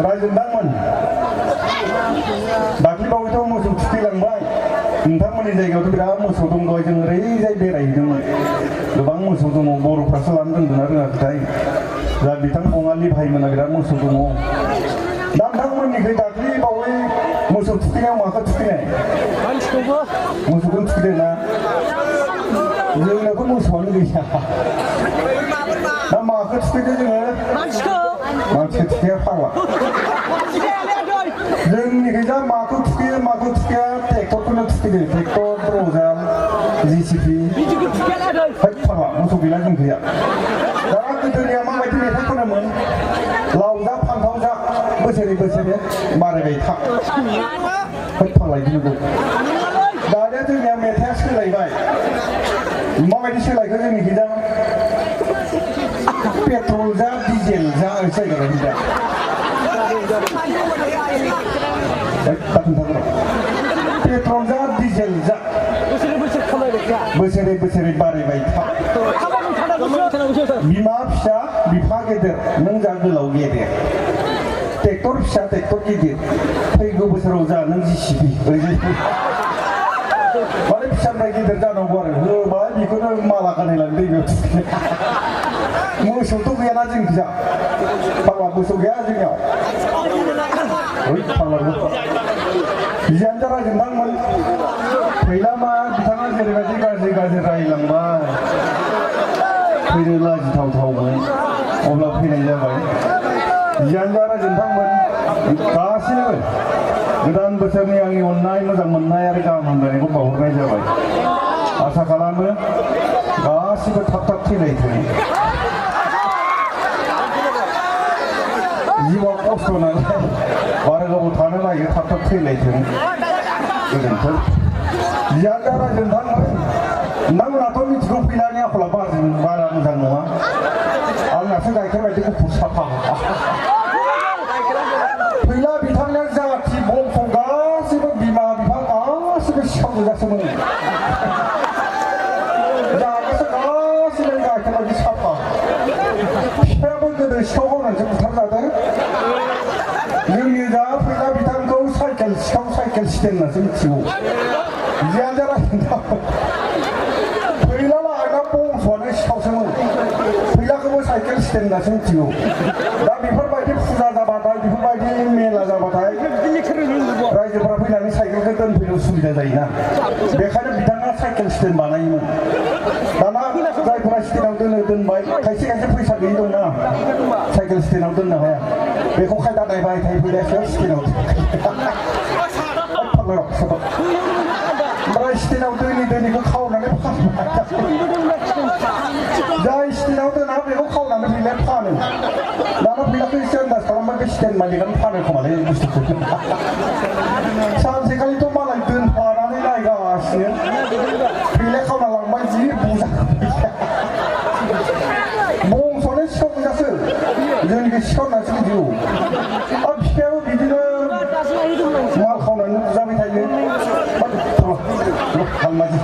रायजोदांमोन दाख्लैबावैथ' मोसौ थुखैलांबाय नोंथांमोननि जायगायावथ' बिराद मोसौ दं दहाय जों ओरैजाय बेरायहैदोंमोन गोबां मोसौ दङ बर'फ्रासो लानो रोंदोंना रोङाखैथाय दा बिथां बङालि भाइमोना बिराद मोसौ दङ दा नोंथांमोननिखै दाख्लैबावै मोसौ थुखैनायाव माखौ थुखैनाय मोसौखौनो थुखैदों ना जोंनावथ' मोसौआनो गैया दा माखौ थुखैदों जोङो मानसिखौ थुखैया फाग्ला जोंनिखै दा माखौ थुखैया ट्रेक्टरखौनो थुखैदों ट्रेक्टर रजाल जिसिपि फाग्ला मोसौ गैला जों गैया दा गोदोनिया माबायदि मेथाइ खनोमोन लाव जा फान्थाव जा बोसोरै बोसोरै बारायबाय था फाग्ला बिदिनो दानिया जोंनिया मेथाइया सोलायबाय माबायदि सोलायखो जोंनिखै दा पेट्रल जा डिजेल जा जायगायाव दा पेट्रल जा डिजेल जा बोसोरै बोसोरै बारायबाय था बिमा फिसा बिफा गेदेर नों जा गोलाव गेदेर ट्रेक्टर फिसा ट्रेक्टर गिदिर फैगौ बोसोराव जा नों जिसिपि माने फिसानिफ्राय गिदिर जानांगौ आरो होबाय बेखौनो माला गानहोलांनो दैयाव थुखैनो मोसौथ' गैयाना जोंनिजा फाग्ला मोसौ गैया जोंनियाव जियानो जा रायजोदांमोन फैलामा बिथाङा जेरैबायदि गाज्रि गाज्रि रायलांबाय फैनो लाजिथावथावमोन अब्ला फैनाय जाबाय जियानो जा रायजोदांमोन गासैनोबो गोदान बोसोरनि आंनि अननाय मोजां मोननाय आरो गाहाम हामलायनायखौ बावहरनाय जाबाय आसा खालामो गासिबो थाब थाब थैलायथों जिउआ खस्थ' नालाय बारा गोबाव थानो नागिरो थाब थाब थैलायथों गोजोन्थों जियानो जा रायजोदांमोन नोंथांमोनाथ' मिथिगौ फैलानि आखला बारा मोजां नङा आंनासो गाइखेर बायदि गुफुर साफा फैला बिथांनिया जाथि बंस' गासिबो बिमा बिफा गासिबो सिखाव गोजासोमोन जागासो गासिबो गाइखेर बायदि साफा बिफायाबो गोदो सिखाव गावनानैसो बुथारजादों जोंनि जा फैला बिथांखौ सिखाव साइकेल सिटेन होननासो मिथिगौ जियानो जा रायजोदांमोन फैला लाहाना बंस'आनो सिखावसोमोन फैलाखौबो साइकेल स्टेन होननासो मिथिगौ दा बेफोरबायदि फुजा जाबाथाय बेफोरबायदि मेला जाबाथाय रायजोफोरा फैनानै साइकेलखौ दोनफैनो उसुबिदा जायोना बेखायनो बिथाङा साइकेल स्टेन बानायोमोन दाना जायफोरा स्टेनाव दोनबाय खायसे खायसे फैसा गैयि दंना साइकेल स्टेनाव दोननो हाया बेखौ खायदा नायबाय थायो फैलायासो स्टेनाव ओमफ्राय स्टेनाव दैनिखौ खावनानै फानबाय जाय स्टेनाव दोना बेखौ खावनानै फैलाया फानो दाना फैलाखौ एसे आन्दाज खालामबाय बे स्टेन मालिकानो फानो खोमालै बुस्थुखौ सानसेखालिथ' मालाय दोनफानानै नायगासिनो फैलाया खावना लांबाय जि बुजा बंस'आनो सिखाव गोजासो जोंनिखौ सिखाव होननासो मिथिगौ आरो बिफायाबो बिदिनो माल खावनानै बुजाबाय थायो थालमाजि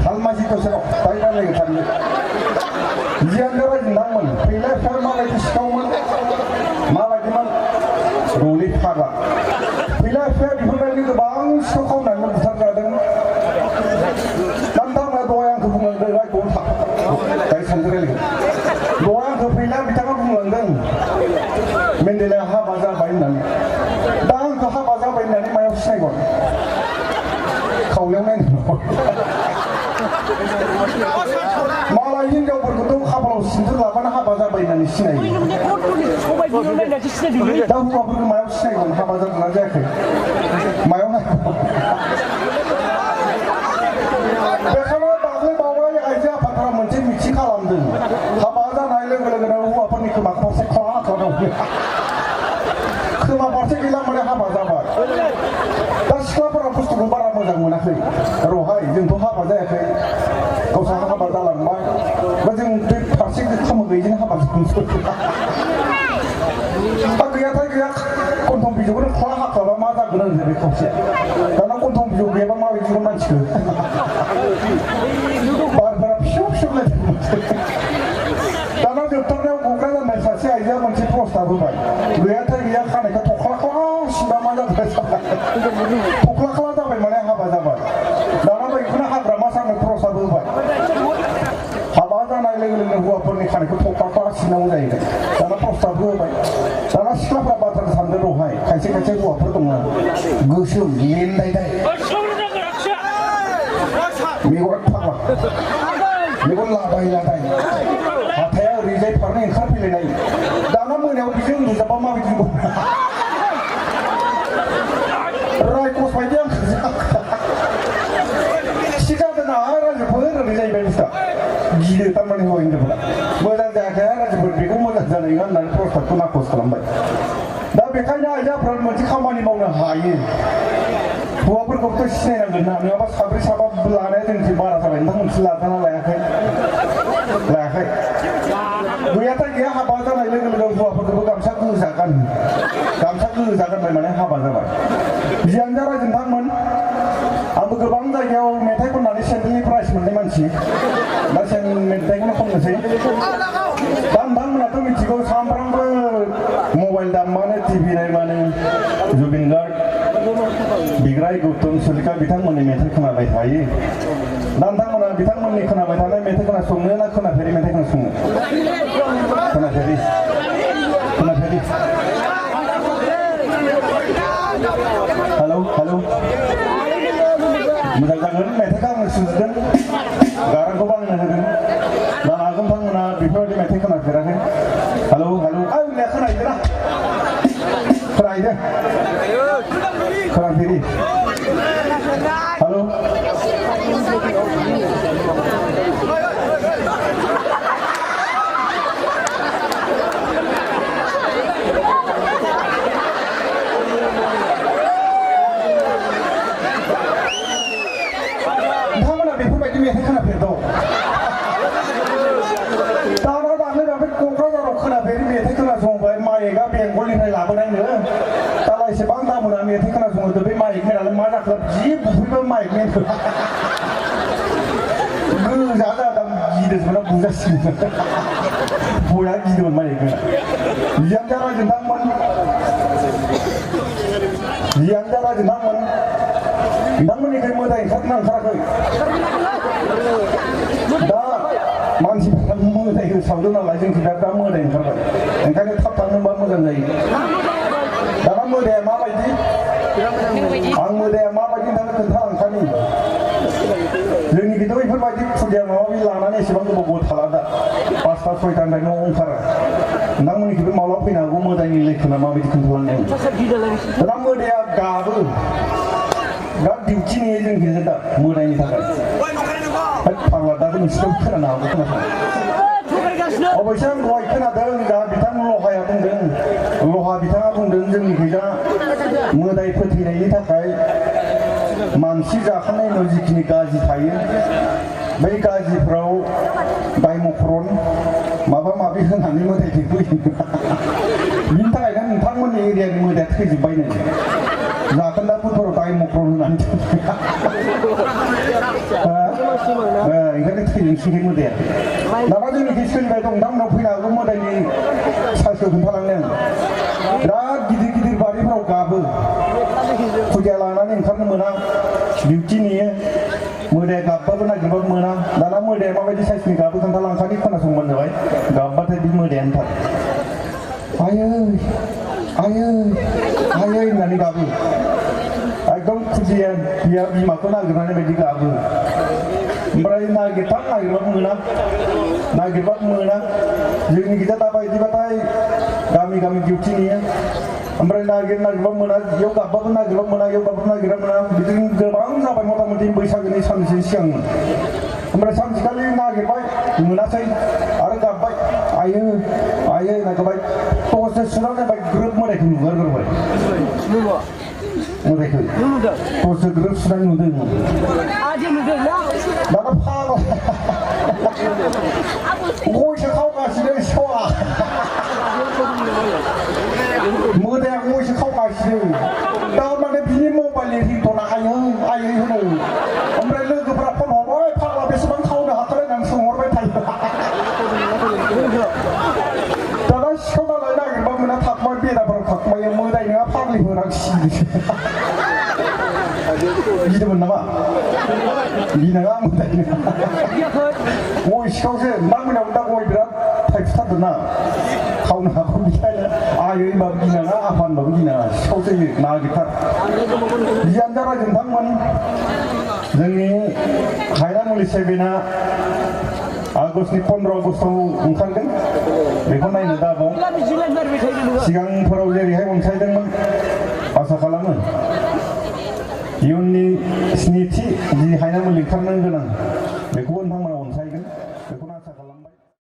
थालमाजि दसेराव दाय रायलायगोन थारनो जियानो रायजोदांमोन फैलाफ्रा माबायदि सिखावमोन माबायदिमोन रलै फाग्ला फैलाफ्रा बेफोरबायदि गोबां सिखाव खावनानै बुथारजादों नोंथांमोना दहाय आंखौ बुंलांदों रायखौनो दाय सानजों रायलायगोन दहाय आंखौ फैला बिथाङा बुंलांदों मेन्डेलाया हाबा जाबाय होननानै दा आंखौ हाबा जाबाय होननानै मायाव सिनायगोन खावलायाव नायनो मालाय हिनजावफोरखौथ' खाफालाव सिन्दुर लाबानो हाबा जाबाय होननानै सिनायो दा हौवाफोरखौ मायाव सिनायगोन हाबा जादोंना जायाखै मायाव नायगोन बेखायनो दाख्लै बावै आइजो आफादफोरा मोनसे मिथिं खालामदों हाबा जानाय लोगो लोगोनो हौवाफोरनि खोमा फारसे खला खालामदों खोमा फारसे गैला माने हाबा जाबाय दा सिख्लाफोरा बुस्थुखौ बारा मोजां मोनाखै रहाय जोंथ' हाबा जायाखै गावसा हाबा जालांबाय बा जों बे फारसे खोमा गैयिजों हाबा जालांसै दा गैयाथाय गैया गन्थं बिजौखौनो खला हाख्लाबा मा जागोन होनदों बे खावसे दाना गन्थं बिजौ गैयाबा माबायदिखौ मानसिखौ बारफोरा फिसौ फिसौ दाना जों आइजोआ मोनसे प्रस्ताब होबाय गैयाथाय गैया खानायखौ थख्लाख्ला सिबा मा जाबाय थख्लाख्ला जाबाय माने हाबा जाबाय दाना बेखौनो हाग्रामा सारनो प्रस्ताब होबाय हाबा जानाय लोगो लोगो हौवाफोरनि खानायखौ थख्लाख्ला सिबनांगौ जाहैबाय दाना प्रस्ताब होबाय दाना सिख्लाफ्रा बाथ्रा सानदों रहाय खायसे खायसे हौवाफोर दङ गोसोम लेनदायदाय मेगन फाग्ला मेगन लादाय लादाय हाथाया ओरैजाय फारनै ओंखारफैलायनाय दाना मोनायाव बिजों उन्दुजाबा माबायदि रायकस बायदि आंखौ थि जादों ना रायजोफोर ओरै जाहैबाय बुस्थुआ गियो थारमाने हौवा हिनजावफोरा मोजां जायाखै रायजोफोर बेखौ मोजां जानाय नङा होननानै प्रस्ताबखौ नाखस खालामबाय दा बेखायनो आइजोफ्रा मोनसे खामानि मावनो हायो हौवाफोरखौबोथ' सिनायनांगोन ना नङाबा साब्रै साबा लानाया जोंनिथिं बारा जाबाय नोंथांमोनसो लादोंना लायाखै गैयाथाय गैया हाबा जानाय लोगो लोगो हौवाफोरखौबो गामसा गोजा गानबाय माने हाबा जाबाय जियानो जा रायजो नोंथांमोन आंबो गोबां जायगायाव मेथाइ खननानै सेन्ट्रेलनि प्राइज मोननाय मानसि दा मेथाइखौनो खननोसै दा नोंथांमोनाथ' मिथिगौ सामफ्रामबो मबाइल दामबानो टिभि नायबानो जुबिन गार्ग बिग्राय गौतम सुलेखा बिथांमोननि मेथाइ खोनाबाय थायो दा नोंथांमोना बिथांमोननि खोनाबाय थानाय मेथाइ खोनासंनो ना खोनाफेरि मेथाइ खोनासंनो खोनाफेरि हेलौ मोजां जागोन मेथाइखौ आंनो सुजुदों गारांखौबो आंनो होदों दा नोंथांमोना बेफोरबायदि मेथाइ खोनाफेराखै हेलौ आंनिया खोनाहैदों ना खोनाफेरि हेलौ नोंथांमोना बेफोरबायदि मेथाइ खोनाफेरदों दाना दाख्लै क'क्राझाराव खोनाफेरि मेथाइ खोनासंबाय माइकआ बेंगलनिफ्राय लाबोनायनो दाला एसेबां दामोना मेथाइ खोनासंहरदो बे माइकमेनालाय मा जाखो जि बुफैबा माइकमेनखौ गोजा जादों गिदोंमोन बुजासिगोन बया गिदोंमोन माइकमेना जियानो जा रायजो नोंथांमोन नोंथांमोननिफ्राय मोदाय ओंखारना ओंखाराखै दा मानसिफ्रा मोदाय होसावदों नालाय जोंखौ दा मोदाय ओंखारबाय ओंखायनो थाब थांनोबा मोजां जायो दाना मोदाया माबायदि आं मोदाया माबायदि नोंथांनो खोन्थालांखानि जोंनिखैथ' बेफोरबायदि फुजाया माबा माबि लानानै एसेबां गोबाव थाला दा 5टा 6टानिफ्राय न' ओंखारा नोंथांमोननिखैबो माब्ला फैनो हागौ मोदायनि लैखोना माबायदि खोन्थालांदों दाना मोदाया गाबो दा डिउटि नेयो जोंखैसो दा मोदायनि थाखाय फाग्ला दा नोंसोरबो खोनानो हागौ अबयसे आं दहाय खोनादों दा बिथां लहाया बुंदों लहा बिथाङा बुंदों जोंनिखैजा मोदाय फोथैनायनि थाखाय मानसि जाखांनायनि उनाव जिखिनि गाजि थायो बै गाजिफ्राव दाइमक्रन माबा माबि होनानै मोदाय थैफैयो बिनि थाखायनो नोंथांमोननि एरियानि मोदाया थैजोब्बायनो जाखोन्दाफोरखौ दाइमक्रन होनानै ओंखायनो थैजोंसै मोदाया दाना जोंनिखै सोलिबाय दं नोंथांमोनाव फैनो हागौ मोदायनि साइसखौ खोन्थालांनो बिराद गिदिर गिदिर बारिफ्राव गाबो फुजा लानानै ओंखारनो मोना डिउटि नेयो मोदाया गाबबाबो नागिरबाबो मोना दाना मोदाया माबायदि साइसनि गाबो खोन्थालांखानि खोनासंबानो जाबाय गाबबाथाय बे मोदायानो थार आयै होननानै गाबो एकदम खुदिया बिमाखौ नागिरनानै बायदि गाबो ओमफ्राय नागिरबाबो मोना जोंनि गिदा दाबायदिबाथाय गामि डिउटि नेयो ओमफ्राय नागिरबाबो मोना बेयाव गाबबाबो नागिरबाबो मोना बिदिनो गोबां जाबाय मथा मथि बैसागोनि सानसे सिगांमोन ओमफ्राय सानसेखालि नागिरबाय मोनासै आरो गाबबाय आयै नागिरबाय दसे सुनानै नायबाय ग्रोब मोदायखौ नुगारग्रोबाय मोदायखौ दसे ग्रोब सुनानै नुदों दाना फाग्ला गयसो खावगासिनो सवा मोदाया गयसो खावगासिनो दा माने बिनि मबाइलनि रिंटना आयै होनो ओमफ्राय लोगोफ्रा फन हरबाय फाग्ला बेसेबां खावनो हाथारनानै सोंहरबाय थायो दाना सिखाव नालाय होनांसिगोन गिदोंमोन नामा गिनाङा आं मोनदायो गय सिखावसो ना मोनायाव दा गय बिराद थाइफुथारदों ना खावनो हागौ बिखायनो आयै होनबाबो गिनाङा आफा होनबाबो गिनाङा सिखावसो नागिरथार जियानो जाबाय नोंथांमोन जोंनि हायनामुलि सेभेना आगष्टनि 15 आगस्टआव ओंखारगोन बेखौ नायनो दाबाव सिगांफोराव जेरैहाय अनसायदोंमोन आसा खालामो इयुननि स्निथि जि हायनामुलि ओंखारनो गोनां